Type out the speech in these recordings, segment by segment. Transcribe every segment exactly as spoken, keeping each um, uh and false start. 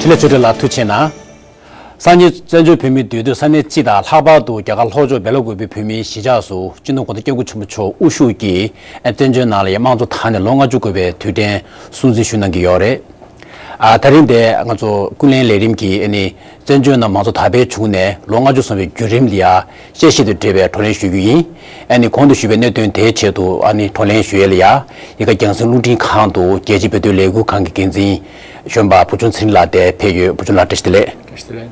དེ་ལས་ཆོས་སྒྲོན་ལགས་ཐུགས་རྗེ་ཆེ་གནང་། སང་ཉིན་བཙན་བྱོལ་བོད་མིའི་འདུས་སྡོད་ས་གནས་སྤྱི་དང་ལྷག་པར་དུ་རྒྱ་གར་ལྷོ་ཕྱོགས་སྦེ་ལ་ཀུ་པེའི་བོད་མིའི་གཞིས་ཆགས་སུ་སྤྱི་ནོར་༸གོང་ས་༸སྐྱབས་མགོན་ཆེན་པོ་མཆོག་དབུ་བཞུགས་ཀྱིས་བཙན་བྱོལ་ནང་ལ་ཡང་དམངས་གཙོ་དར་ནས་ལོ་ལྔ་བཅུ་འཁོར་བའི་དུས་དྲན་སྲུང་བརྩི་ཞུ་གནང་གི་ཡོད་རེད། ཨ། ད་རིང་དེ་ང་ཚོ་ཀུན་གླེང་ལས་རིམ་གྱིས་ཨ་ནི་བཙན་བྱོལ་ནང་མང་གཙོ་དར་སྤེལ་བྱུང་ནས་ལོ་ལྔ་བཅུ་སོང་བའི་བརྒྱུད་རིམ་ལ་ཡང་དཔྱད་གཞི་དང་འབྲེལ་བའི་བགྲོ་གླེང་ཞུ་རྒྱུ་ཡིན། ཨ་ནི་གོང་དུ་ཞུས་པའི་གནད་དོན་དེའི་ཆེད་དུ་ཨ་ནི་བགྲོ་གླེང་ཞུ་ཡས་ལ་ཡང་ཡ་ག་རྒྱང་སྲིང་རླུང་འཕྲིན་ཁང་དུ་རྒྱལ་སྤྱིའི་བོད་དོན་ལས་འགུལ་ཁང་གི་འགན་འཛིན་གཞོན་པ་བུ་ཆུང་ཚེ་རིང་ལགས་དེ་ཕེབས་ཡོད། བུ་ཆུང་ལགས་བཀྲ་ཤིས་བདེ་ལེགས། བཀྲ་ཤིས་བདེ་ལེགས།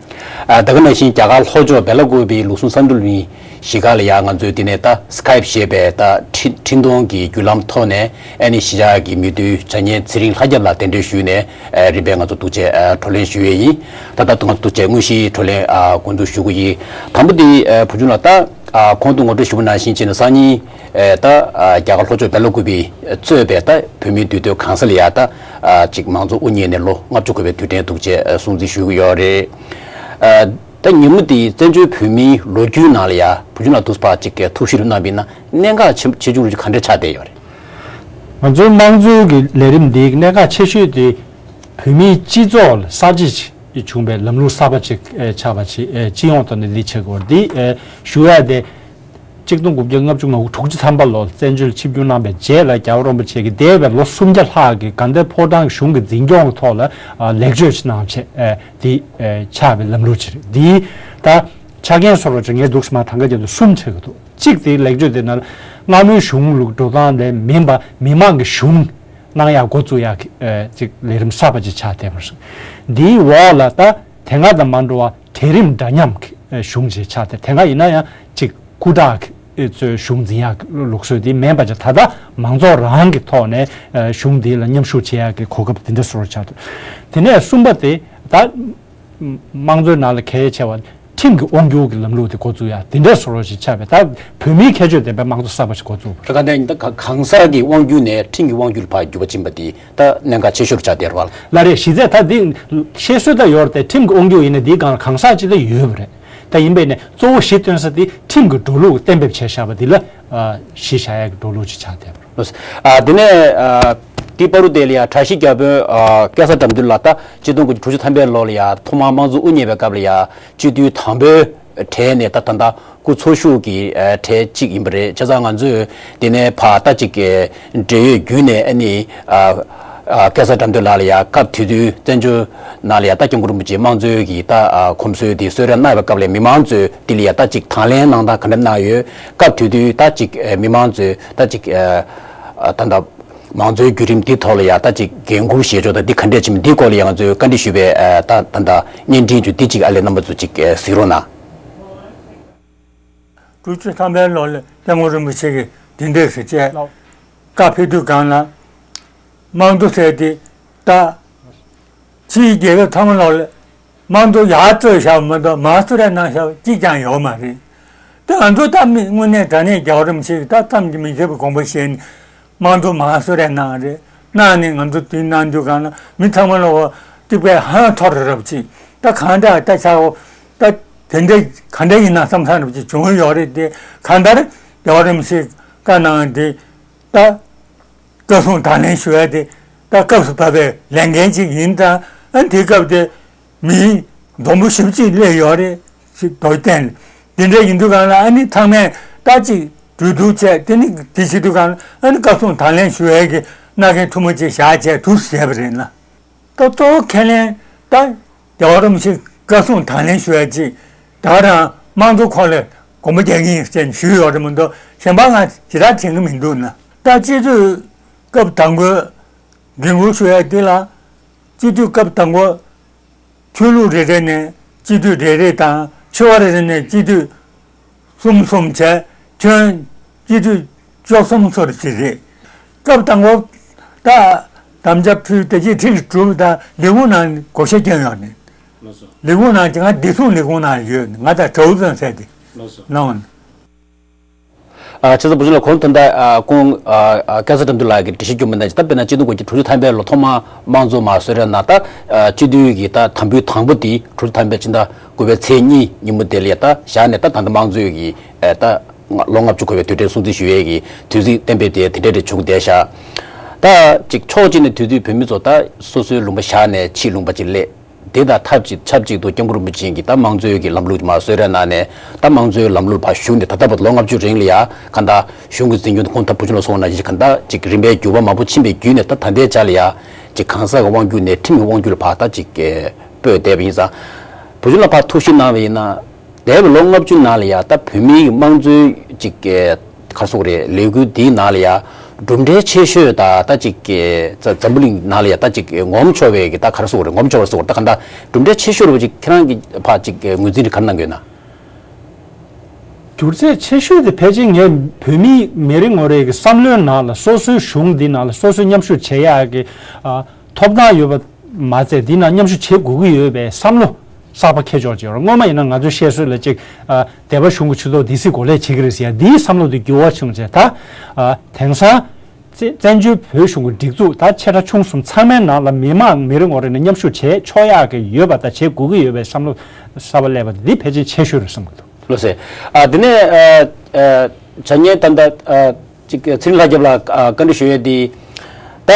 ཨ། ད་ག་ནང་བཞིན་རྒྱ་གར་ལྷོ་ཕྱོགས་སྦེ་ལ་ཀུ་པེའི་ལུགས་ཟུང་བསམ་གྲུབ་གླིང་གཞིས་ཀ་ལ་ཡང་ང་ཚོས་འདི་ནས་ད་སི་ཀའིབ་ཞེས་པའི་ད་འཕྲིན་འཕྲིན་གཏོང་གི་བརྒྱུད་ལམ་ཐོག་ནས་ཨ་ནི་གཞིས་ཆགས་ཀྱི་མི་འདུས་བྱ་ཉེས་ཚེ་རིང་ལྷ་སྐྱབས་ལགས་གདན་འདྲེན་ཞུས་ནས་ཨ་རིམ་པས་ང་ཚོ་འདུག་བྱས་ཨ་བགྲོ་གླེང་ཞུ་ཡས་ཡིན། ད་ལྟ་ང་ཚོ་འདུག་བྱས་དངོས་གཞིའི་བགྲོ་གླེང་ཨ་འགོ་འཛུགས་ཞུ་གི་ཡིན། དང་པོ་འདི་ཨ་བུ་ཆུང་ལགས་ད་ཨ་གོང་དུ་ངོ་སྤྲོད་ཞུས་པ་ནང་བཞིན་བྱས་ནས་སང་ཉིན་ཨ་ད་ཨ་རྒྱ་གར་ལྷོ་ཕྱོགས་སྦེ་ལ་ཀུ་པེ་གཙོས་པའི་ད་བོད་མིའི་འདུས་སྡོད་གང་ས་ལ་ཡ་ད་ཨ་ཅིག་མང་གཙོ་དབུ་བརྙེས་ནས་ལོ་ལྔ་བཅུ་འཁོར་བའི་དུས་དྲན་འདུག་བྱས་ཨ་སྲུང་བརྩི་ཞུ་གི་ཡོད་རེད། ཨ། ད་ཉིན་མོ་དེ་བཙན་བྱོལ་བོད་མིའི་ལོ་རྒྱུས་ནང་ལ་ཡ་བུ་ཆུང་ལགས་འདུག་སེ་ཕར་ཅིག་གི་ཐུགས་ཞིབ་རེ་གནང་བ་ཡིན་ན་གནད་འགག་ཆེ་ཆེ་ཆུང་རེ་ཆུང་ག་འདྲས་ཆགས་བསྡད་ཡོད་རེད། ང་ཚོའི་དམངས་གཙོའི་གི་ལས་རིམ་འདིའི་གནད་འགག་ཆེ་ཤོས་དེ་བོད་མིའི་སྤྱི་ཚོགས་ལ་གསར་བརྗེ་བྱུང་བའི་ལམ་ལུགས་གསར་པ་ཅིག་ཨེ་ཆགས་པ་ཅིག་ཨེ་སྤྱི་ཡོངས་ཐོག་ནས་འདི་བྱེད་དགོས་འདི་ཨེ་ཞུ་ཡ་དེ། གཅིག་སྟོང་དགུ་བརྒྱ་ལྔ་བཅུ་ང་དྲུག་ཅུ་ཐམ་པ་ལོར་བཙན་བྱོལ་ཆིབས་བསྒྱུར་གནང་བའི་རྗེས་ལ་རྒྱལ་བ་རིན་པོ་ཆེ་གིས་འདས་པའི་ལོ་སུམ་བརྒྱ་ལྷག་གི་དགའ་ལྡན་ཕོ་བྲང་གཞུང་གི་འཛིན་སྐྱོང་གི་ཐོག་ལ་ཨ་ལེགས་བཅོས་ཅིག་གནང་བྱས་ཨ་དེ་ཨ་ཆགས་པའི་ལམ་ལུགས་ཅིག་རེད། འདིའི་ད་ཆ་རྐྱེན་བཟོ་འདྲ་ཅིག་ངས་འདུག་སེ་མར་གྲངས་ཀ་བརྒྱབ་ན་གསུམ་ཆགས་ཀྱི་འདུག་གཅིག་དེའི་ལེགས་བཅོས་དེ་ནང་སྔ་མོའི་གཞུང་ལུགས་འགྲོ་སྟངས་ལས་མིན་པ་མི་དམངས་ཀྱི་གཞུང་གནང་ཡག་འགོ་བཙུགས་ཡག་གི་ཨ་ཅིག་ལས་རིམ་གསར་པ་ཅིག་ཆགས་བསྡད་པ་རེད། འདིའི་འོག་ལ་ད་དེ་སྔ་དང་མ་འདྲ་བ་གྲལ་རིམ་འདྲ་མཉམ་གྱི་ཨ་གཞུང་ཅིག་ཆགས་ཏེ་དེ་སྔ་ཡིན་ན་ཡང་ཅིག་སྐུ་དྲག་གི་ཨེ་གཙོས་གཞུང་འཛིན་ཡག་གི་ལུགས་སྲོལ་དེ་མེད་པ་ཅིག་ད་ལྟ་མང་ཚོགས་རང་གི་ཐོག་ནས་ཨེ་གཞུང་འདི་ལ་མཉམ་ཞུགས་བྱེད་ཡག་གི་གོ་སྐབས་དེ་འདྲ་བཟོ་འདྲ་ཆགས་འདུག་དེ་ནས་གསུམ་པ་དེ་ད་དམངས་གཙོའི་ནང་ལ་གལ་ཆེ་བ་ཁྲིམས་ཀྱི་དབང་སྒྱུར་གྱི་ལམ་ལུགས་དེ་འགོ་བཙུགས་ཡག་དེ་འདྲ་བཟོ་འདྲ་ཞིག་ཆགས་པས་ད་བོད་མིའི་ཁྱད་ཆོས་ལྡན་པའི་དམངས་གཙོ་གསར་པ་ཞིག་འགོ་བཙུགས་པ་རེད། ད་ག་འདྲ་ཡིན་ད་ག་གང་ཟག་གི་དབང་སྒྱུར་ནས་ཁྲིམས་ཀྱི་དབང་སྒྱུར་ལ་ཕར་འགྱུར་བ་ཕྱིན་པ་དེ། ད་གནད་འགག་ཆེ་ཤོས་རུ་ཆགས་བསྡད་རེད་བ། ལགས་རེད། གཞི་རྩའི་ད་འདི་བཤད་སྲོལ་ད་ཡོད་རེད་དེ་ཁྲིམས་ཀྱི་དབང་སྒྱུར་ཡིན་ན་འདིའི་སྒང་ལ་གང་ཟག་ཅིག་ད་ཡོད་པ་རེད། ད་ཡིན་པས་ནས་གཙོ་བོ་གཞི་སྟོན་ས་དེ་ཁྲིམས་ཀྱི་འགྲོ་ལུགས་གཏན་འབེབས་བྱས་བཞག་པ་འདི་ལ་ཨ་གཞི་བཞག་ཡག་གི་འགྲོ་ལུགས་ཅིག་ཆགས་བསྡད་པ་རེད། ཨ་དེ་ནས་ཨ་དེའི་བར་དུ་དེ་ལ་ཡང་དྲག་ཤེས་བརྒྱ་དཔོན་ཨ་སྐལ་བཟང་དགྲ་འདུལ་ལགས་ད་ཆིག་སྟོང་དགུ་བརྒྱ་དྲུག་ཅུ་ཐམ་པའི་ལོ་ལ་ཡང་ཐོག་མར་དམངས་གཙོ་དབུ་བརྙེས་པའི་སྐབས་ལ་ཡང་སྤྱི་འཐུས་དང་པོའི་གྲས་ནས་ད་ད་ལྟ་སྐུ་འཚོ་བཞུགས་ཀྱི་ཨ་གྲས་གཅིག་ཡིན་པ་རེད། བྱས་ཙང་ང་ཚོས་དེ་ནས་ཕར་ད་ཅིག་གི་འབྲེལ་ཡོད་བརྒྱུད་ནས་ཨ་ནི་ཨ་ཨ་སྐལ་བཟང་དགྲ་འདུལ་ལགས་ལ་ཡང་སྐབས་དེ་དུས་བཙན་བྱོལ་ནང་ལ་ཡང་ད་སྐྱབས་མགོན་རིན་པོ་ཆེའི་དམངས་གཙོའི་གི་ད་ཨ་གོམས་སྲོལ་དེ་གསོལ་རས་གནང་བའི་སྐབས་ལ་མི་མང་ཚོས་དེ་ལ་ཡང་ད་ཅིག་དང་ལེན་གནང་སྟངས་ག་འདྲ་གནང་ཡོད། སྐབས་དེ་དུས་ད་ཅིག་ཨ་མི་མང་ཚོས་ད་ཅིག་ཨ་ཨ་ད་ད་མང་གཙོའི་བརྒྱུད་རིམ་འདི་ཐོག་ལ་ཡང་ད་ཅིག་འགན་འཁུར་བཞེས་ཕྱོགས་ད་འདི་ག་འདྲས་ཕྱིན་མིན་འདིའི་སྐོར་ལ་ཡང་ང་ཚོས་བཀའ་འདྲི་ཞུས་པའི་ཨ་ད་ད་ད་བརྙན་འཕྲིན་བརྒྱུད་འདི་ཅིག་ཨ་ལས་རྣམ་པ་ཚོ་ཅིག་ཨ་གཟིགས་རོགས་གནང་། དྲུག་ཅུ་ཐམ་པའི་ལོ་ལ་སྐྱབས་མགོན་རིན་པོ་ཆེ་གིས་དེ་འདྲས་ཟེར་བྱས། ལགས། བཀའ་ཕེབས་དུས་སྒང་ལ་དམངས་གཙོ་ཟེར་དེ་ད་ཕྱིའི་རྒྱལ་ཁབ་ཚང་མ་ལོག་ལ་དམངས་གཙོ་ཡར་བཙུགས་བཞག་མ་གཏོགས་མར་གསོལ་རས་གནང་བཞག་གཅིག་ཀྱང་ཡོད་མ་རེད། ད་ང་ཚོ་ད་མི་དངོས་གནས་དྲང་གནས་རྒྱལ་བ་རིན་པོ་ཆེ་གིས་ད་བསམ་གྱིས་མི་ཁྱབ་པའི་དགོངས་པ་བཞེས་ནས་དམངས་གཙོ་མར་གསོལ་རས་གནང་རེད། གནང་ནས་ང་ཚོ་དེ་གནང་དུས་སྒང་ལ་མི་ཚང་མ་ལོག་གཅིག་པའི་ཧང་ཐོར་རབ་ཅིག་ད་གང་འདྲ་ད་ཆགས་འོ་ད་དེ་འདྲ་ག་འདྲ་ཡིན་ན་བསམ་བསམ་རབ་ཅིག་བྱུང་ཡོད་རེད་དེ། གང་ལྟར་རྒྱལ་བ་རིན་པོ་ཆེས་བཀའ་གནང་དེ་ད་བཀའ་གསུང་དང་ལེན་ཞུ་ཡ་དེ་ད་སྐབས་སུ་བབས་པའི་ལས་འགན་ཅིག་ཡིན་ཙང་ཨ་དེ་སྐབས་དེ་མིའི་འཛོམས་པོ་ཞེ་པོ་ཅིག་སླེབས་ཡོད་རེད་ཅེས་དོ་བསྟན། དེ་འདྲ་ཡིན་དུས་སྒང་ལ་ཨ་ནི་ཚང་མས་ད་ཅིག་གྲོས་བསྡུར་བྱས་དེ་ནི་དེ་བྱེད་དུས་སྒང་ལ་ཨ་ནི་བཀའ་གསུང་དང་ལེན་ཞུ་ཡ་གི་མནའ་གན་ཐུ་མོ་ཅིག་བཞག་བྱས་དུས་སུ་བྱས་པ་རེད་ན། ད་གཙོ་བོ་ཁས་ལེན་ད་རྒྱལ་བ་རིན་པོ་ཆེ་བཀའ་གསུང་དང་ལེན་ཞུ་ཡ་ཅིག་ད་ག་རང་དམངས་གཙོ་ཁོངས་ལ་དགོངས་པ་རྒྱག་གི་ཡིན་ཟེར་ནས་ཞུས་ཡོད་རེད་མ་གཏོགས་གཞན་པ་ང་ཞེ་དྲག་དྲན་གི་མི་འདུག་ན། ད་སྤྱི་འཐུས་སྐབས་དང་པོའི་འགན་འཁུར་ཞུ་ཡ་དེ་ལ་སྤྱི་འཐུས་སྐབས་དང་པོ་ཆོས་ལུགས་རེ་རེ་ནས་སྤྱི་འཐུས་རེ་རེ་དང་ཆོལ་ཁ་རེ་རེ་ནས་སྤྱི་འཐུས་གསུམ་གསུམ་བྱས་ཁྱོན་སྤྱི་འཐུས་བཅུ་གསུམ་སོར་ཅིག་རེད། སྐབས་དང་པོ་ད་དམ་བཅའ་ཕུལ་དེ་རྗེས་ཁྲིག་གྲུབ་ད་ལས་ཁུངས་ནང་བགོ་བཤའ་བསྐྱོན་ཡོད་ནི། ལགས་སོ། ལས་ཁུངས་ནང་ང་བདེ་སྲུང་ལས་ཁུངས་ནང་ཡོད་ནི་ང་དང་གྲོགས་ཙང་ཟེར་ཏེ། ལགས་སོ། ལགས་འོང་། ཨ་ཆེ་ས་བུ་ཆུང་ལགས་གོང་དུ་ད་ཨ་ཁོང་ཨ་ཨ་སྐལ་བཟང་དགྲ་འདུལ་ལགས་ཀྱིས་འགྲེལ་བཤད་བསྐྱོན་པ་ནང་བཞིན་ད་དཔེར་ན་ཆིག་སྟོང་དགུ་བརྒྱ་དྲུག་ཅུ་ཐམ་པའི་ལོ་ཐོག་མར་དམངས་གཙོ་མར་གསོལ་རས་གནང་ད་ཨ་སྤྱི་འཐུས་ཀྱི་ད་དམ་འབུལ་དང་པོ་དེ་དྲུག་ཅུ་ཐམ་པའི་ཕྱི་ཟླ་དགུ་པའི་ཚེས་གཉིས་ཉིན་མོ་དེ་ལ་ཡ་ད་བཞག་ནས་ད་ད་ལྟ་དམངས་གཙོའི་གི་ཨ་ད་ལོ་ལྔ་བཅུ་འཁོར་བའི་དུས་དྲན་སྲུང་བརྩི་ཞུ་ཡས་ཀྱི་དུས་ཚིགས་གཏན་འབེབས་དེ་དེ་འདྲ་རེ་བྱུང་བསྡད་ཤག་ད་ཅིག་ཕྱོགས་གཅིག་ནས་དུས་ཚོད་བོད་མི་ཚོ་ད་སོ་སོའི་ལུང་པ་བཞག་ནས་ཕྱིའི་ལུང་པ་ཅིག་སླེབས། དེ་དང་ཐབས་ཅིག་ཆབས་ཅིག་ཏུ་སྐྱབས་མགོན་རིན་པོ་ཆེ་གིས་ད་དམངས་གཙོའི་གི་ལམ་ལུགས་མར་གསོལ་རས་གནང་ནས། ད་དམངས་གཙོའི་ལམ་ལུགས་ཕར་ཞུགས་ནས། ད་ལྟ་བར་དུ་ལོ་ལྔ་བཅུ་རིང་ལ་ཡ་ག་འདྲ་གཞུང་གི་འཛིན་སྐྱོང་དེ་ཁོང་ད་བུ་ཆུང་ལ་སོང་ན་གཞིས་ག་འདྲ་ཅིག་རིམ་པས་འགྱུར་བ་མང་པོ་ཕྱིན་པའི་བརྒྱུད་ནས། ད་ད་ལྟའི་ཆ་ལ་ཡ་ཅིག་གང་ཟག་གི་དབང་སྒྱུར་ནས་ཁྲིམས་ཀྱི་དབང་སྒྱུར་ལ་ཕར་ད་ཅིག་སྤོས་བསྡད་པ་ཡིན་ཙང་། བུ་ཆུང་ལ་ཕར་ཐུགས་ཞིབ་གནང་བ་ཡིན་ན། འདས་པའི་ལོ་ལྔ་བཅུ་ནང་ལ་ཡ་ད་བོད་མིའི་དམངས་གཙོའི་ཅིག་ག་རེ་ཟེར་དགོས་རེད། ལས་འགུལ་འདིའི་ནང་ལ་ཡ་གྲུབ་འབྲས་ཆེ་ཤོས་ད་ད་ཅིག་གི་འཛམ་བུ་གླིང་ནང་ལ་ཡ་ད་ཅིག་ངོམ་ཆོག་པའི་གི་ད་ག་རེ་ཟེར་དགོས་རེད། ངོམ་ཆོག་པ་ཟེར་དགོས་རེད། ད་ག་འདྲ་གྲུབ་འབྲས་ཆེ་ཤོས་རེད་པ། ཅིག་ཁྱེད་རང་གི་ཕར་ཅིག་ངོས་འཛིན་ག་རེ་གནང་གི་ཡོད་ན། གྲུབ་འབྲས་ཆེ་ཤོས་དེ་ཕལ་ཆེར་ངས་བོད་མི་མི་རེ་ངོ་རེ་གི་བསམ་བློའི་ནང་ལ། སོ་སོའི་གཞུང་འདི་ནང་ལ་སོ་སོའི་མཉམ་ཞུགས་བྱེད་ཡག་གི་ཨ་ཐོབ་ཐང་ཡོད་པ་མ་ཚད། འདི་ནང་མཉམ་ཞུགས་བྱེད་དགོས་ཀྱི་ཡོད་པའི་བསམ་བློ་གསར་པ་འཁྱེར་ཆོག་ཅིག་ཡོད་རེད། སྔོན་མ་ཡིན་ན་ང་ཚོའི་བཤད་སྲོལ་ལ་ཅིག་ཨ་སྡེ་པ་གཞུང་གི་ཇུས་གཏོགས་འདི་སྲིད་འགོ་ལས་བྱེད་ཀྱི་རེད་ཟེར་ཡ། འདིའི་བསམ་བློ་དེ་འགྱུར་བ་བྱུང་བྱས། ད་ཨ་དེང་སང་བཙན་བཙན་བྱོལ་བོད་གཞུང་གི་སྒྲིག་འཛུགས་ད་ཆེ་ཕྲ་ཆུང་གསུམ་ཚང་མའི་ནང་ལ་མི་མང་མི་རེ་ངོ་རེ་ནས་མཉམ་ཞུགས་བྱེད་ཆོག་ཡག་གི་ཡོད་པ་དང་བྱེད་དགོས་ཀྱི་ཡོད་པའི་བསམ་བློ་གསར་པ་སླེབས་པ་དེ་ཕལ་ཆེར་ཆེ་ཤོས་རེད་བསམ་གྱི་འདུག། ལགས་སོ། ཨ་དེ་ནས་ཨ་ཨ་བྱ་ངན་ད་ལྟ་ཨ་ཅིག་ཚེ་རིང་ལྷ་སྐྱབས་ལགས་ཨ་བཀའ་འདྲི་ཞུ་ཡས་འདི། ད་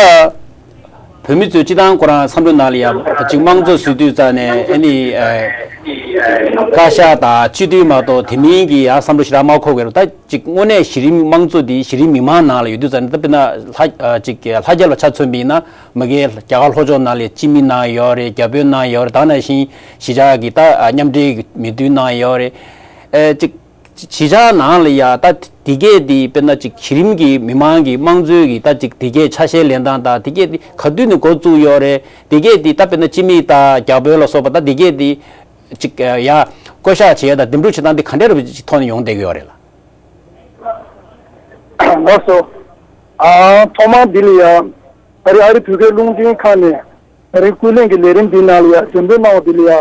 བོད་མི་ཚོས་སྤྱི་བཏང་ཁོ་རང་བསམ་བློའི་ནང་ལ་ཡ་ཅིག་དམངས་གཙོ་ཟེར་དུས་ཙ་ནས་ཨ་ནི་ཨ་བཀའ་ཤག་དང་སྤྱི་འཐུས་མ་གཏོགས་དེ་མིན་གྱི་ཡ་བསམ་བློ་ཞེ་དྲག་མ་འཁོར་བའི་རུ། ད་ཅིག་དངོས་གནས་གཞི་རིམ་དམངས་གཙོ་འདི་གཞི་རིམ་མི་མང་ནང་ལ་ཡོད་དུས་ཙ་ནས། ད་དཔེར་ན་ལྷ་ཨ་ཅིག་ལྷ་རྒྱལ་ལ་ཆ་མཚོན་པ་ཡིན་ན། མ་གི་རྒྱ་གར་ལྷོ་ཕྱོགས་ནང་ལ་སྤྱི་མི་ནང་ཡོད་རེད། རྒྱ་བོད་ནང་ཡོད་རེད། ད་ནང་བཞིན་གཞིས་ཆགས་ཀྱི་ད་ཨ་མཉམ་འབྲེལ་གྱི་མི་འདུས་ནང་ཡོད་རེད། ཨེ་ཅིག་གཞིས་ཆགས་ནང་ལ་ཡ་ད་དེ་གས་དེ་དཔེར་ན་ཅིག་གཞི་རིམ་གྱི་མི་མང་གི་དམངས་གཙོའི་གི་ད་ཅིག་དེ་གས་ཆ་ཤས་ལེན་སྟངས་དང་། དེ་གས་དེ་ག་དུས་ནས་འགོ་བཙུགས་ཡོད་རེད། དེ་གས་དེ་ད་དཔེར་ན་སྤྱི་མི་དང་རྒྱ་བོད་ལ་སོགས་པ་ད་དེ་གས་དེ་ཅིག་ཡ་བསྐོ་བཞག་བྱེད་ཡ་དང་འདེམས་སྒྲུག་བྱེད་སྟངས་དེ་ག་འདྲ་རེད་པ་ཅིག་ཐོག་ནས་ཡོང་བསྡད་ཀྱི་ཡོད་རེད་ལ། ལགས་སོ། ཨ་ཐོག་མར་འདི་ལ་ཡ། ད་རེས་ཨ་རི་བོད་སྐད་རླུང་འཕྲིན་ཁང་ནས་ད་རེས་ཀུན་གླེང་གི་ལས་རིམ་འདིའི་ནང་ལ་ཡ་འབྱོར་འབྲེལ་གནང་བ་འདི་ལ་ཡ་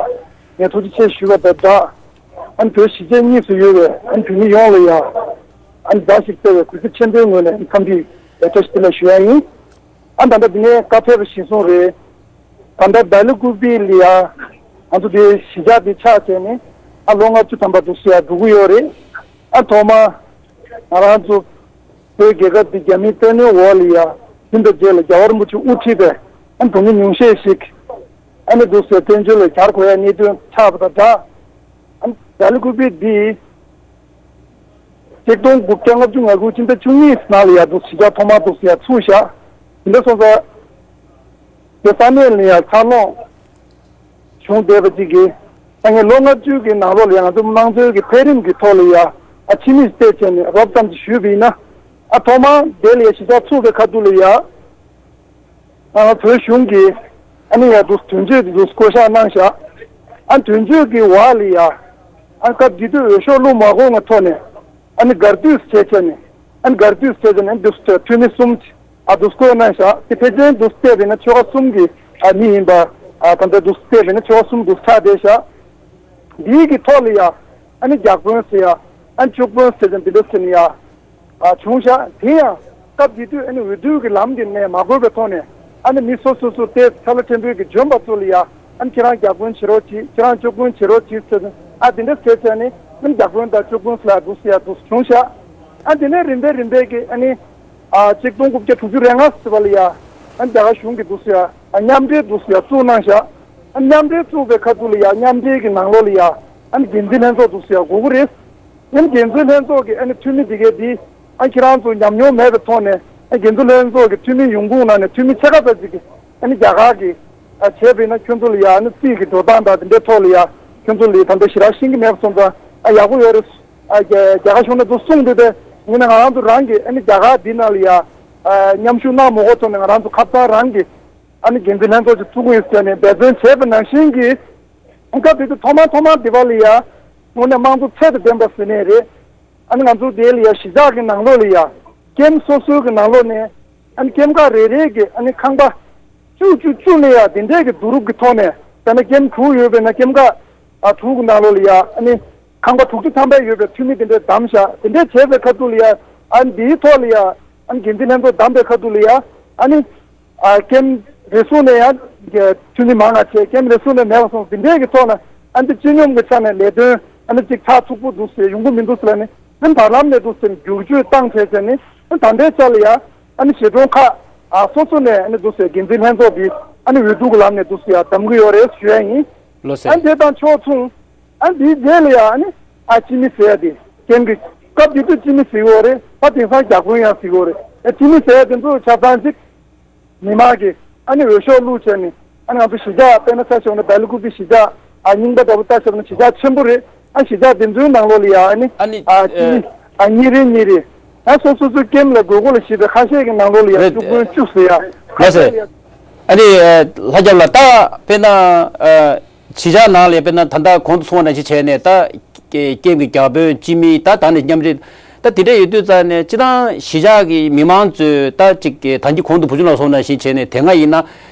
ངས་ཐུགས་རྗེ་ཆེ་ཞུ་བ་དང་སྦྲགས། ཨ་ནི་བོད་གཞིས་བྱེས་གཉིས་སུ་ཡོད་པའི་ཨ་ནི་བོད་མི་ཡོངས་ལ་ཡ་ཨ་ནི་མཛའ་ཞིག་བརྩེ་བའི་གུས་བརྩི་ཆེན་པོའི་ངོས་ནས་འཚམས་འདྲི་ཡ་བཀྲ་ཤིས་བདེ་ལེགས་ཞུ་ཡ་ཡིན། ཨ་ད་ལྟ་འདི་ནས་བཀའ་ཕེབས་པ་གཞིར་བཟུང་རེད། ད་ལྟ་ལྡི་ལི་ཀུ་པི་ལ་ཡ་ང་ཚོ་འདི་གཞིས་ཆགས་འདི་ཆགས་བྱས་ནས་ཨ་ལོ་ལྔ་བཅུ་ཐམ་པ་འདུག་སེ་ཡ་འགྲོ་གི་ཡོད་རེད། ཨ་ཐོག་མ་ང་རང་ཚོ་བོད་རྒྱལ་ཁབ་འདི་རྒྱ་མིའི་བཙན་གནོན་འོག་ལ་ཡ་ཡིན་པའི་རྗེས་ལ་རྒྱལ་བ་རིན་པོ་ཆེ་དབུ་ཁྲིད་པའི་ཨ་བོད་མི་ཉུང་ཤས་ཤིག་ཨ་ནི་འདུག་སེ་བཙན་བྱོལ་ལ་གྱར་དགོས་ཡ་གནད་དོན་ཆགས་པ་དང་སྦྲགས། ཨ་ནི་ལྡི་ལི་ཀུ་པི་འདི་ཆིག་སྟོང་དགུ་བརྒྱ་ལྔ་བཅུ་ང་དགུ་ཕྱི་ཟླ་བཅུ་གཉིས་ནང་ལ་ཡ་འདུག་གཞིས་ཆགས་ཐོག་མར་འདུག་སེ་ཡ་ཚུགས་བཞག། དེ་འདྲ་སོང་ཙང་། དེ་ས་གནས་ལ་ཡང་འཚར་ལོངས་བྱུང་བསྡད་པ་ཅིག་གིས། ད་ངས་ལོ་ལྔ་བཅུ་གི་ནང་ལོགས་ལ་ཡང་ང་ཚོ་དམངས་གཙོའི་གི་འཕེལ་རིམ་གྱི་ཐོག་ལ་ཡ་ཨ་ཕྱི་མིག་བལྟས་བྱས་ནས་རོབ་ཙམ་ཅིག་ཞུས་པ་ཡིན་ན། ཨ་ཐོག་མར་དེ་ལ་ཡ་གཞིས་ཆགས་ཚུགས་པའི་ཁ་ཐུག་ལ་ཡ་ཨ་བོད་གཞུང་གིས་ཨ་ནི་ཡ་འདུག་དོན་གཅོད་འདི་འདུག་བསྐོ་བཞག་གནང་བཞག། ཨ་དོན་གཅོད་ཀྱི་འོག་ལ་ཡ་ཨ་སྐབས་དེ་དུས་འོས་ཤོག་བླུགས་མ་དགོས་པའི་ཐོག་ནས་ཨ་ནི་སྒར་དུས་བྱས་བྱས་ནས། ཨ་ནི་སྒར་དུས་བྱས་བྱས་ནས་འདུག་འཐུས་མི་གསུམ། ཨ་འདུག་བསྐོས་གནང་བཞག། དེ་ཕལ་ཆེར་འདུག་བལྟས་པས་ན་ཆོལ་ཁ་གསུམ་གྱི་ཨ་མི་ཡིན་པ། ཨ་ད་ལྟ་འདུག་བལྟས་པས་ན་ཆོལ་ཁ་གསུམ་འདུག་ཆགས་བསྡད་བཞག། འདིའི་གི་ཐོག་ལ་ཡ་ཨ་ནི་རྒྱ་དཔོན་ཟེར་ཡ་ཨ་ནི་སྐྱོགས་དཔོན་ཟེར་ཡ་འདི་འདྲ་ཟེར་ནས་ཡ་ཨ་བྱུང་བཞག། དེ་ཡང་སྐབས་དེ་དུས་ཨ་ནི་འོས་བསྡུ་གི་ལམ་གྱི་ནས་མ་བགོས་པའི་ཐོག་ནས་ཨ་ནི་མི་སོ་སོ་སོ་དེ་ཚ་ལ་ཕྲན་བུའི་གི་འཇོན་པ་ཚོ་ལ་ཡ་ཨ་ནི་ཁྱེད་རང་རྒྱ་དཔོན་བྱེད་རོགས་གྱིས། ཁྱེད་རང་སྐྱོགས་དཔོན་བྱེད་རོགས་གྱིས་ཟེར་ནས་ཨ་དེ་འདྲ་ཟེར་བྱས་ནས་ཨ་ནི་རྒྱ་དཔོན་དང་སྐྱོགས་དཔོན་ཟེར་ལ་འདུག་ཟེར་ཡ་འདུག་བྱུང་བཞག། ཨ་དེ་ནས་རིམ་པས་རིམ་པས་ཀྱི་ཨ་ནི། ཨ་ཆིག་སྟོང་དགུ་བརྒྱ་དྲུག་ཅུ་རེ་ལྔ་ཟེར་བ་ལ་ཡ། ཨ་རྒྱ་གར་གཞུང་གིས་འདུག་ཟེར་ཡ། ཨ་མཉམ་འབྲེལ་འདུག་ཟེར་ཡ་བཙུགས་གནང་བཞག། ཨ་མཉམ་འབྲེལ་བཙུགས་པའི་ཁ་ཐུག་ལ་ཡ་མཉམ་འབྲེལ་གྱི་ནང་ལོགས་ལ་ཡ། ཨ་འགན་འཛིན་ལྷན་ཚོགས་འདུག་ཟེར་ཡ་དགོས་ཀྱི་རེད། ཨ་འགན་འཛིན་ལྷན་ཚོགས་ཀྱི་ཨ་ནི་འཐུས་མི་འདི་གས་འདི། ཨ་ཁྱེད་རང་ཚོ་ཉམས་མྱོང་མེད་པའི་ཐོག་ནས་ཨ་འགན་འཛིན་ལྷན་ཚོགས་ཀྱི་འཐུས་མི་ཡོང་ཁུངས་ནང་ནས་འཐུས་མི་ཕྱེད་ཀ་ཙམ་ཅིག་གིས་ཨ་ནི་རྒྱ་གར་གྱི་ཨ་བྱས་པས་ན་ཁྱོད་ཚོ་ལ་ཡ་ཨ་ནི་རྩིས་ཀྱི་འགྲོ་སྟངས་དང་དེ་འདྲའི་ཐོག་ལ་ཡ་ཁྱོད་ཚོ་ལ་ཡ་ད་ལྟ་ཞེ་དྲག་ཤེས་ཀྱི་མེད་པ་སོང་ཙང་ཨ་ཡག་པོ་ཡོད་རེད། ཨ་རྒྱ་རྒྱ་གར་གཞུང་ནས་ཚུར་གསུངས་འདུག་སྟེ། ཡིན་ན་ང་རང་ཚོ་རང་གིས་ཨ་ནི་རྒྱ་གར་འདི་ནང་ལ་ཡ་ཨ་མཉམ་ཞུགས་གནང་མ་དགོས་ཐོག་ནས་ང་རང་ཚོ་ཁ་སང་རང་གིས་ཨ་ནི་འགན་འཛིན་ལྷན་ཚོགས་ཅིག་བཙུགས་ཀྱི་ཡིན་ཟེར་ནས་འབད་བརྩོན་བྱས་པ་ནང་བཞིན་གྱིས། སྐབས་དེ་དུས་ཐོག་མར་ཐོག་མར་འདི་པ་ལ་ཡ་དངོས་གནས་དམངས་གཙོ་ཚད་དང་ལྡན་པ་ཟེར་ནས་རེད། ཨ་ནི་ང་ཚོ་དེ་ལ་ཡ་གཞིས་ཆགས་ཀྱི་ནང་ལོགས་ལ་ཡ་ཀེམ་སོ་སོའི་གི་ནང་ལོགས་ནས་ཨ་ནི་ཀེམ་ཁག་རེ་རེ་གི་ཨ་ནི་ཁང་པ་བཅུ་བཅུ་བཅུ་ལ་ཡ་དེ་འདྲས་ཀྱི་བསྡུ་རུབ་ཀྱི་ཐོག་ནས་དཔེར་ན་ཀེམ་དྲུག་ཡོད་པས་ན་ཀེམ་ཁག་ཨ་དྲུག་གི་ནང་ལོགས་ལ་ཡ་ཨ་ནི་ཁང་པ་དྲུག་ཅུ་ཐམ་པ་ཡོད་པའི་འཐུས་མི་དེ་འདྲས་བདམས་བཞག། དེ་འདྲས་བྱས་པའི་ཁ་ཐུག་ལ་ཡ་ཨ་ནི་འདིའི་ཐོག་ལ་ཡ་ཨ་ནི་འགན་འཛིན་ལྷན་ཚོགས་བདམས་པའི་ཁ་ཐུག་ལ་ཡ་ཨ་ནི། ཨ་ཀེམ་རེ་ཟུང་ནས་ཡང་འཐུས་མི་མང་ང་ཆེ། ཀེམ་རེ་ཟུང་ནས་མེད་པ་སོང་། འདི་འདྲས་ཀྱི་ཐོག་ནས་ཨ་འདི་སྤྱི་སྙོམས་ཀྱི་ཆ་ནས་ལས་དོན་ཨ་ནི་གཅིག་ཚགས་ཚུད་པོ་འདུག་ཟེར་ཡོང་གི་མི་འདུག་ཟེར་ལ་ནི་ཨ་ནི་བར་ལམ་ནས་འདུག་ཟེར་བསྒྱུར་བཅོས་བཏང་བྱས་བྱས་ནི་ཨ་ད་ལྟའི་ཆ་ལ་ཡ་ཨ་ནི་གཞིས་གྲོང་ཁག་ཨ་སོ་སོ་ནས་ཨ་ནི་འདུག་ཟེར་འགན་འཛིན་ལྷན་ཚོགས་འདི་ ཨ་ནི་འོས་བསྡུ་གི་ལམ་ནས་འདུག་སེ་ཡ་གདམ་གི་ཡོད་རེད་ཞུ་ཡ་ཡིན། ལགས་སོ། ཨ་ནི་དེ་དང་ཕྱོགས་མཚུངས། ཨ་ནི་དེའི་རྗེས་ལ་ཡ་ཨ་ནི་ཨ་སྤྱི་མི་ཟེར་ཡ་དེ་ཀེམ་གི་སྐབས་དེ་དུས་སྤྱི་མི་ཟེར་གི་ཡོད་རེད། ཨ་དེང་སང་རྒྱ་དཔོན་ཡང་ཟེར་གི་ཡོད་རེད། ཨ་སྤྱི་མི་ཟེར་ཡ་དེ་ཚོ་ཆ་ཚང་གཅིག་མི་མང་གིས་ཨ་ནི་འོས་ཤོག་བླུགས་བྱས་ནས། ཨ་ནི་ང་ཚོ་གཞིས་ཆགས་དཔེར་ན་ཆ་བཞག་ན་སྦེལ་ཀོབ་པའི་གཞིས་ཆགས། ཨ་རྙིང་པ་འདྲ་པོ་ལྟ་བཞག་ན་གཞིས་ཆགས་ཆེན་པོ་རེད། ཨ་གཞིས་ཆགས་དེ་ཚོའི་ནང་ལོགས་ལ་ཡ་ཨ་ནི་ཨ་ནི་ཨ་ཅི་ཨ་གཉིས་རེ་གཉིས་རེ། ཨ་སོ་སོ་སོའི་ཀེམ་ལ་དགོས་མཁོ་ལ་གཞིགས་པའི་ཁ་ཤས་ཀྱི་ནང་ལོགས་ལ་ཡ་རེད། བཅུ་དཔོན་བཅུ་ཟེར་ཡ། ལགས་སོ། ཨ་ནི་ལྷ་སྐྱབས་ལགས། ད་དཔེར་ན་གཞིས་ཆགས་ནང་ལ་དཔེར་ན་ད་ལྟ་གོང་དུ་གསུངས་པ་ནང་བཞིན་བྱས་ནས། ད་ཀེམ་གྱི་རྒྱ་དཔོན་སྤྱི་མི་ད་ད་ནི་མཉམ་འབྲེལ་ད་དེ་འདྲས་ཡོད་དུས་ཙང་ནས། སྤྱིར་བཏང་གཞིས་ཆགས་ཀྱི་མི་མང་ཚོས་ད་ཅིག་ད་གིན་གོང་དུ་བུ་ཆུང་ལགས་གསུངས་པ་ནང་བཞིན་བྱས་ནས། དེ་སྔ་ཡིན་ན་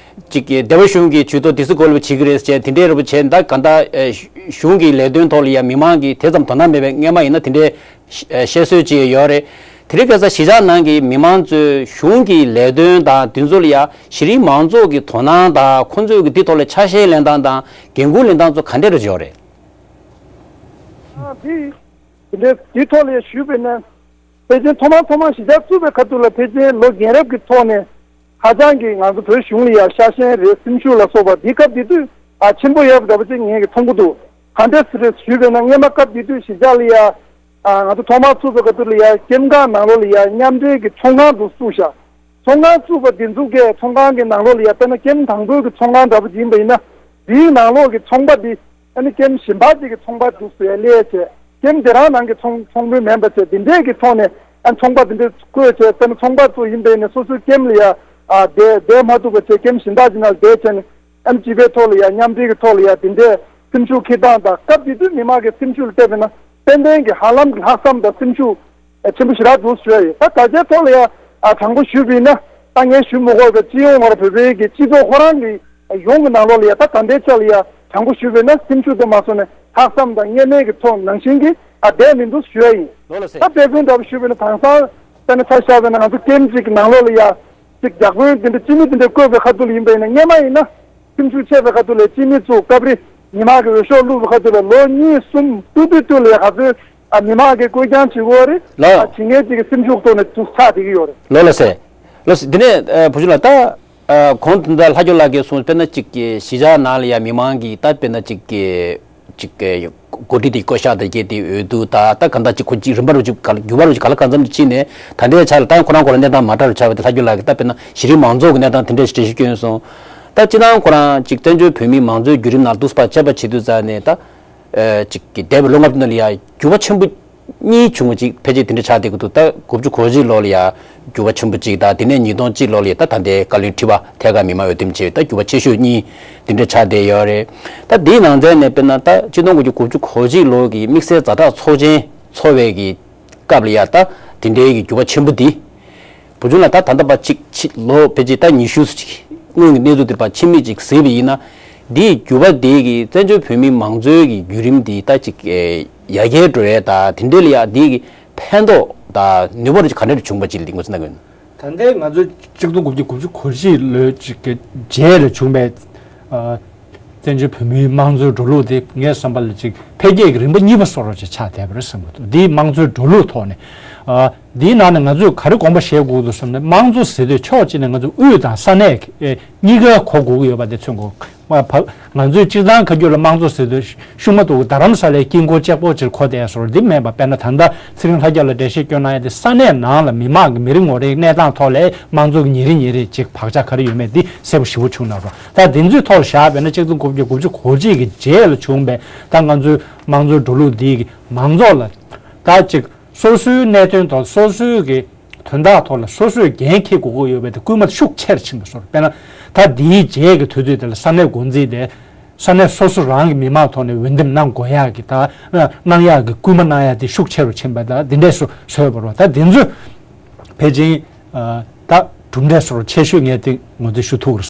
ཅིག་སྡེ་བ་གཞུང་གི་ཇུས་གཏོགས་དེ་ཚོ་གོ་ལ་བྱེད་ཀྱི་རེད་ཟེར་དེ་འདྲས་རེ་བ་བྱས། ད་ག་ད་གཞུང་གི་ལས་དོན་ཐོག་ལ་ཡ་མི་མང་གིས་དེ་ཙམ་དོ་སྣང་མེད་པའི་སྔོན་མ་ཡིན་ན་དེ་འདྲས་བཤད་སྲོལ་ཅིག་ཡོད་རེད། དེ་རིང་ཁ་སང་གཞིས་ཆགས་ནང་གི་མི་མང་ཚོས་གཞུང་གི་ལས་དོན་དང་དེ་ཚོ་ལ་ཡ་གཞི་རིམ་མང་ཚོགས་ཀྱི་དོ་སྣང་དང་ཁོང་ཚོས་ཀྱི་དེ་ཐོག་ལ་ཆ་ཤས་ལེན་སྟངས་དང་འགན་འཁུར་ལེན་སྟངས་ཚོ་ག་འདྲས་རེ་ཡོད་རེད། ཨ་དེ་དེ་འདྲའི་དེ་ཐོག་ལ་ཞུས་པས་ན། ཕལ་ཆེར་ཐོག་མ་ཐོག་མ་གཞིས་ཆགས་བཙུགས་པའི་ཁ་ཐུག་ལ་ཕལ་ཆེར་ལོ་རྒན་རབས་ཀྱི་ཐོག་ནས་ཧ་ཅང་གི་ང་ཚོ་བོད་གཞུང་ལ་ཡ་ཤ་ཞེན་རེད། སེམས་ཤུགས་ལ་སོགས་པ་འདི་སྐབས་དེ་དུས་ཨ་ཆེན་པོ་ཡོད་པ་འདྲ་པོ་ཅིག་ངས་ཀྱི་མཐོང་གི་འདུག་ག་འདྲས་རེད་ཞུས་པས་ན། སྔོན་མ་སྐབས་དེ་དུས་གཞིས་ཆགས་ལ་ཡ་ཨ་ང་ཚོ་ཐོག་མ་བཙུགས་པའི་ཁ་ཐུག་ལ་ཡ་ཀེམ་ཁང་ནང་ལོགས་ལ་ཡ་མཉམ་འབྲེལ་གྱི་ཚོང་ཁང་དུ་བཙུགས་ཤག་ཚོང་ཁང་བཙུགས་པ་འདི་ཚོ་གས་ཚོང་ཁང་གི་ནང་ལོགས་ལ་ཡ་དཔེར་ན་ཀེམ་དང་པོའི་གི་ཚོང་ཁང་འདྲ་པོ་ཅིག་ཡིན་པ་ཡིན་ན། འདིའི་ནང་ལོགས་ཀྱི་ཚོང་པ་འདི་ཨ་ནི་ཀེམ་གཞན་པ་ཅིག་གི་ཚོང་པ་འདུག་ཟེར་སླེབས་བྱས། ཀེམ་དེ་རང་ནང་གི་ཚོང་ཚོང་དཔོན་མིན་པ་བྱས། འདི་འདྲས་ཀྱི་ཐོག་ནས་ཨ་ཚོང་པ་འདི་འདྲས་བསྐོས་བྱས། དཔེར་ན་ཚོང་པ་ཚོ་ཡིན་པས་ནས་སོ་སོའི་ཀེམ་ལ་ཡ་ཨ་བསྡད་བསྡད་མ་ཐུབ་པ་བྱས། ཀེམ་གཞན་དག་ཅིག་ནང་བསྡད་བྱས་ནས་ཨ་ནི་སྤྱི་པའི་ཐོག་ལ་ཡ་མཉམ་འབྲེལ་གྱི་ཐོག་ལ་ཡ་འདི་འདྲས་སེམས་ཤུགས་འཁྱེར་སྟངས་དང་། སྐབས་དེ་དུས་མི་མང་གི་སེམས་ཤུགས་ལ་བལྟས་པས་ན་ཏན་ཏན་གྱི་ཧ་ལམ་གྱི་ལྷག་བསམ་དང་སེམས་ཤུགས་ཆེན་པོ་ཞེ་དྲག་འདུག་ཞུ་ཡ་ཡིན། ད་ད་ཆའི་ཐོག་ལ་ཡ་ཨ་དྲང་པོ་ཞུས་པ་ཡིན་ན། ད་ངས་ཞུ་མི་དགོས་པའི་སྤྱི་ཡོངས་ངོར་བོད་པའི་གི་སྤྱི་ཚོགས་ཁོ་རང་གི་ཡོངས་ཀྱི་ནང་ལོགས་ལ་ཡ་ད་ད་ལྟའི་ཆ་ལ་ཡ་དྲང་པོ་ཞུས་པ་ཡིན་ན་སེམས་ཤུགས་དེ་མ་སོང་ནས་ལྷག་བསམ་དང་དངོས་གནས་ཀྱི་ཐོག་ནང་བཞིན་གྱི་ཨ་བསྡད་མི་འདུག་ཞུ་ཡ་ཡིན། ལོ་ལ་ད་ཟེར། དཔེ་མཚོན་འདྲ་པོ་ཞུས་པ་ཡིན་ན་དེང་སང་དཔེར་ན་ཆ་བཞག་པ་ཡིན་ན་ང་ཚོ་ཀེམ་གཅིག་གི་ནང་ལོགས་ལ་ཡ་གཅིག་རྒྱ་དཔོན་དེ་འདྲ་སྤྱི་མི་དེ་འདྲ་བསྐོས་པའི་ཁ་ཐུག་ལ་ཡིན་པ་ཡིན་ན། སྔོན་མ་ཡིན་ན་སེམས་ཤུགས་ཆེ་བའི་ཁ་ཐུག་ལ་སྤྱི་མི་ཚོ་སྐབས་རེ་མི་མང་གི་འོས་ཤོག་བླུགས་པའི་ཁ་ཐུག་ལ་ལོ་གཉིས་གསུམ་སྟུག་སྟུག་སྟུག་ལ་ཡ་ག་ཚོད་ཨ་མི་མང་གིས་བསྐོས་རྐྱང་བྱེད་ཀྱི་ཡོད་རེད། ལོ། ཨ་བྱེད་མཁན་ཅིག་གི་སེམས་ཤུགས་ཐོག་ནས་ཚུར་ཆག་བསྡད་ཀྱི་ཡོད་རེད། ལོ་ལ་ཟེར། ལོ་ཟེར། འདི་ནས་ཨ་བུ་ཆུང་ལགས། ད་ཨ་གོང་དུ་ད་ལྷ་སྐྱོར་ལགས་ཀྱིས་གསུངས། དཔེར་ན་ཅིག་གི་གཞིས་ཆགས་ནང་ལ་ཡ་མི་མང་གིས་ད་དཔེར་ན་ཅིག་གི་ཅིག་གི་འགོ་ཁྲིད་དེ་བསྐོ་བཞག་དང་བཅས་ཏེ་འོས་བསྡུ་ད་ད་གང་ལྟར་ཅིག་ཁོ་ཅིག་རིམ་པ་རུ་ཅིག་ག་ལ་འགྱུར་བ་རུ་ཅིག་ག་ལ་གང་འཚམ་ཅིག་ཕྱིན་ནས། ད་ལྟའི་ཆ་ལ་ད་ཁོ་རང་ཁོ་རང་གནས་སྟངས་མ་འདྲ་རུ་ཆགས་པ་དེ་ལྷ་སྐྱོར་ལགས་ཀྱིས་ད་དཔེར་ན་གཞི་རིམ་མང་ཚོགས་ཀྱི་གནས་སྟངས་དེ་འདྲ་ཞིག་འགྲེལ་བཤད་བསྐྱོན་སོང་། ད་སྤྱིར་བཏང་ཁོ་རང་ཅིག་བཙན་བྱོལ་བོད་མིའི་མང་གཙོའི་བརྒྱུད་རིམ་ནང་འདུག་སེ་ཕར་དཔྱད་པ་བྱེད་དུས་ཙང་ནས། ད་ཨ་ཅིག་གི་འདས་པའི་ལོ་ལྔ་བཅུ་ནང་ལ་ཡ་འགྱུར་བ་ཆེན་པོ་གཉིས་བྱུང་བ་ཅིག་ཕལ་ཆེར་དེ་འདྲ་ཆགས་བསྡད་ཀྱི་འདུག་ད་དགུ་བཅུ་གོ་གཅིག་ལོ་ལ་ཡ་འགྱུར་བ་ཆེན་པོ་ཅིག་དང་། དེ་ནས་ཉིས་སྟོང་གཅིག་ལོ་ལ་ཡ་ད་ད་ལྟའི་བཀའ་བློན་ཁྲི་པ་ཐད་ཀར་མི་མང་འོས་འདེམས་བྱས་ད་འགྱུར་བ་ཆེ་ཤོས་གཉིས་དེ་འདྲ་ཆགས་བསྡད་ཡོད་རེད། ད་འདིའི་ནང་ཚན་ནས་དཔེར་ན་ད་ཆིག་སྟོང་དགུ་བརྒྱ་དགུ་བཅུ་གོ་གཅིག་ལོ་གི་དམིགས་བསལ་ཛ་དྲག་ཚོགས་ཆེན་ཚོགས་པའི་གི་སྐབས་ལ་ཡ་ད་དེ་འདྲའི་གི་འགྱུར་བ་ཆེན་པོ་འདི། བུ་ཆུང་ལགས། ད་ད་ལྟ་བར་ཅིག་ཕྱི་ལོ་ཕལ་ཆེར་ད་ཉི་ཤུ་ཙམ་ཅིག་སྔོན་གྱི་གནས་ཚུལ་དེ་ཕར་ཕྱི་མིག་ཅིག་གཟིགས་པ་ཡིན་ན། འདིའི་འགྱུར་བ་འདི་གིས་བཙན་བྱོལ་བོད་མིའི་མང་གཙོའི་གི་བརྒྱུད་རིམ་འདི་ད་ཅིག་ཡར་རྒྱས་འགྲོ་ཡས་དང་། དེ་འདྲའི་ལ་ཡ་འདི་གི་ཕན་ཐོགས་དང་ནུས་པ་རུ་ཅིག་ག་འདྲ་རུ་བྱུང་བ་ཅིག་ལ་ངོས་འཛིན་གནང་གི་ཡོད་ན། ད་ལྟའི་ང་ཚོ་ཆིག་སྟོང་དགུ་བརྒྱ་དགུ་བཅུ་གོ་གཅིག་ལོའི་ཅིག་གི་རྗེས་ལ་བྱུང་བའི་ཨ། བཙན་བྱོལ་བོད་མིའི་དམངས་གཙོའི་འགྲོ་ལུགས་དེ་ངའི་བསམ་པ་ལ་ཅིག་འཕེལ་རྒྱས་ཀྱི་རིམ་པ་གཉིས་པ་བཟོ་འདྲ་ཅིག་ཆགས་བསྡད་པ་རེད་བསམ་གྱི་འདུག་འདིའི་དམངས་གཙོའི་འགྲོ་ལུགས་ཐོག་ནས། ཨ། འདིའི་ནང་ནས་ང་ཚོས་ག་རེ་དགོངས་པ་བཞེས་དགོས་འདུག་བསམ་ན། དམངས་གཙོ་ཟེར་དུས་ཕྱོགས་གཅིག་ནས་ང་ཚོ་དབུས་དང་ས་གནས་ཀྱི་གཉིས་ཀ་གོ་དགོས་ཀྱི་ཡོད་པ་དེ་མཚོན་དགོས། ང་ཚོས་སྤྱིར་བཏང་ཁ་རྒྱུན་ལ་དམངས་གཙོ་ཟེར་དུས་ཤུགས་མ་གཏོགས་རྡ་རམ་ས་ལའི་དཀྱིལ་འཁོར་གཅིག་པོ་ཅིག་གོ་བསྡད་བཟོ་འདྲ་འདི་མེད་པ། དཔེར་ན་ད་ལྟ་ཚེ་རིང་ལྷ་རྒྱལ་ལགས་འགྲེལ་བཤད་བསྐྱོན་གནང་ཡ་དེ་ས་གནས་ནང་ལ་མི་མང་གི་མི་རེ་ངོ་རེའི་གནས་སྟངས་ཐོག་ལ་དམངས་གཙོ་གི་ཉིན་རེ་ཉིན་རེ་ཅིག་བག་ཆགས་ག་རེ་ཡོད་མེད་འདི་གསལ་པོ་ཞེ་པོ་བྱུང་གནང་སོང་། ད་འདི་ཚོའི་ཐོག་ལ་བཞག་པ་ཡིན་ན་ཆིག་སྟོང་དགུ་བརྒྱ་དགུ་བཅུ་གོ་གཅིག་གི་རྗེས་ལ་བྱུང་བའི་ད་ང་ཚོའི་དམངས་གཙོའི་འགྲོ་ལུགས་འདི་གི་མང་ཚོགས་ལ་ད་ཅིག་སོ་སོའི་གནད་དོན་ཐོག་སོ་སོའི་གི་དོན་དག་ཐོག་ལ་སོ་སོས་འགན་འཁྱེར་དགོས་ཀྱི་ཡོད་པའི་དེ་སྐུལ་མ་ཤུགས་ཆེ་རུ་ཕྱིན་པ་བཟོ་འདྲ། དཔེར་ན་ད་འདིའི་རྗེས་ཀྱི་དུས་ཚོད་དེ་ལ་ས་གནས་འགོ་འཛིན་དེ་ས་གནས་སོ་སོ་རང་གི་མི་མང་ཐོག་ནས་འོས་འདེམས་གནང་དགོས་ཡག་གི་ད་གནང་ཡག་གི་སྐུལ་མ་གནང་ཡག་དེ་ཤུགས་ཆེ་རུ་ཕྱིན་པ་ད་འདི་འདྲས་སུ་བཟོས་པ་རེད། ད་འདི་ཚོས་ཕལ་ཆེར་ད་གྲུབ་འབྲས་སོར་ཆེ་ཤོས་ངས་དེ་ངོས་འཛིན་ཞུ་ཐུབ་ཀྱི་